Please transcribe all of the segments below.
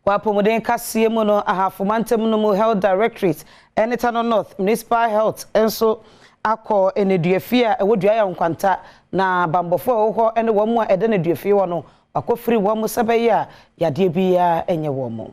Wɔ apɔmuden kaseɛ mu no, Ahafo mantam no mu Health Directorate ne Tano North Municipal Health nso akɔ nneduafie a ɛwɔ Duayaw Nkwanta, na bammɔfoɔ a ɛwɔ hɔ ne wɔn a ɛda nneduafie hɔ no, wɔakɔfiri wɔn sɛ ɛbɛyɛ a yadeɛ biara nyɛ wɔn.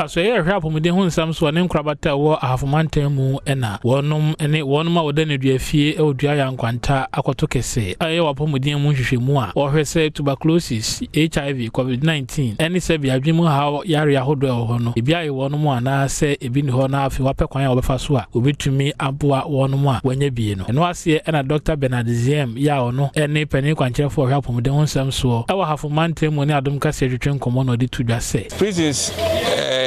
Asoɛeɛ a ɛhwɛ apɔmuden ho nsɛm soɔ ne nkorabata a ɛwɔ Ahafo mantam mu na wɔnom ne wɔnom a wɔda nneduafie wɔ Duayaw Nkwanta akɔto kɛse a ɛyɛ wɔ apɔmuden mu nhwehwɛmu a wɔhwɛ sɛ tuberculosis, HIV, Covid 19 ne sɛbi adwene mu haw yareɛ ahodoɔ a ɛwɔ hɔ no, ebi ayɛ wɔnom anaa sɛ ebi nni hɔ na afei wɔapɛ kwan a wɔbɛfa so a wɔbɛtumi aboa wɔnom a wɔanya bi no. Ɛno aseɛ na Dɔkta Bernard Ziem yɛ a ɔno ne panin kwankyerɛfoɔ a ɔhwɛ apɔmuden ho nsɛm soɔ wɔ Ahafo mantam mu ne Adom Kaseɛ twetwe nkɔmmɔ na ɔde to dwa sɛ. Prisons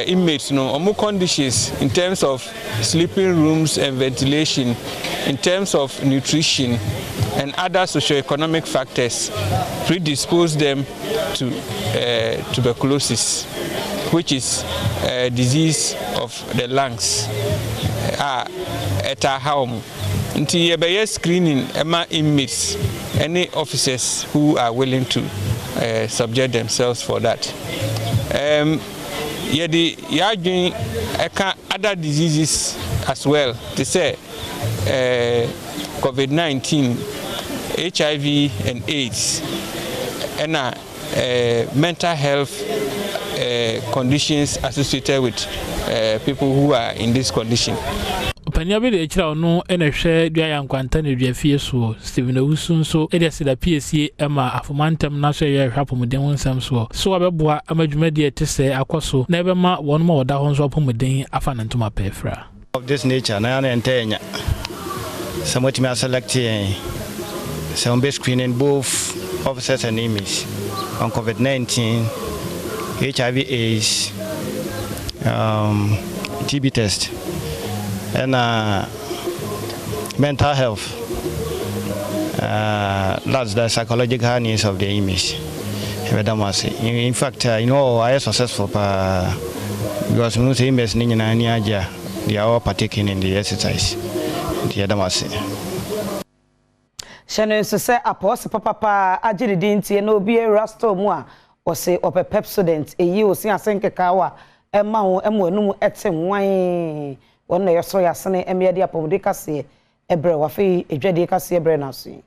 inmates no wɔn conditions in terms of sleeping rooms and ventilation, in terms of nutrition and other socio-economic factors predispose them to tuberculosis which is a disease of the lungs a ɛtaa ha wɔn. Nti yɛbɛyɛ screening ma inmates ne officers who are willing to subject themselves for that. Um, yɛde yɛadwen ɛka other diseases as well te sɛ eh, COVID-19, HIV and AIDS ɛna eh, mental health eh, conditions associated with eh, people who are in this condition. Ɔpanin abadiakyiri a ɔno na ɛhwɛ Duaya Nkwanta ne Duafie soɔ, Stephen Owusu nso de aseda piesie ma Afoma ntam no asoɛeɛ a ɛhwɛ apɔmuden ho nsɛm soɔ sɛ wɔabɛboa ama dwumadie a ɛte sɛɛ akɔ so na ɛbɛma wɔnom a wɔda hɔ nso apɔmuden afa ne ntoma pɛ afira. Of this nature na na ɛntɛ yɛnya sɛ moatumi a select yɛn sɛ wɔbɛ screening both officers and inmates on covid 19, HIV AIDS, um, TB test ɛna mental health uh, that's the psychological needs of the inmates. Ɛbɛda mo ase. In fact, uh, you know, ayɛ successful paa because mo sɛ inmates ne nyinaa ani agye a they are all partaking in the exercise. Nti yɛda mo ase. Hyɛ no nso sɛ apɔɔse papapa agye ne din nti na obi awura store mu a ɔse ɔpɛ Pepsodent. Eyi osi ase nkekaawa ɛma wo ɛma w'anum ɛte nwann. Wɔn na yɛsɔ yɛasene ɛma yɛde apɔmuden kaseɛ ɛbrɛ wo. Afei adwadie kaseɛ brɛ no aso yi.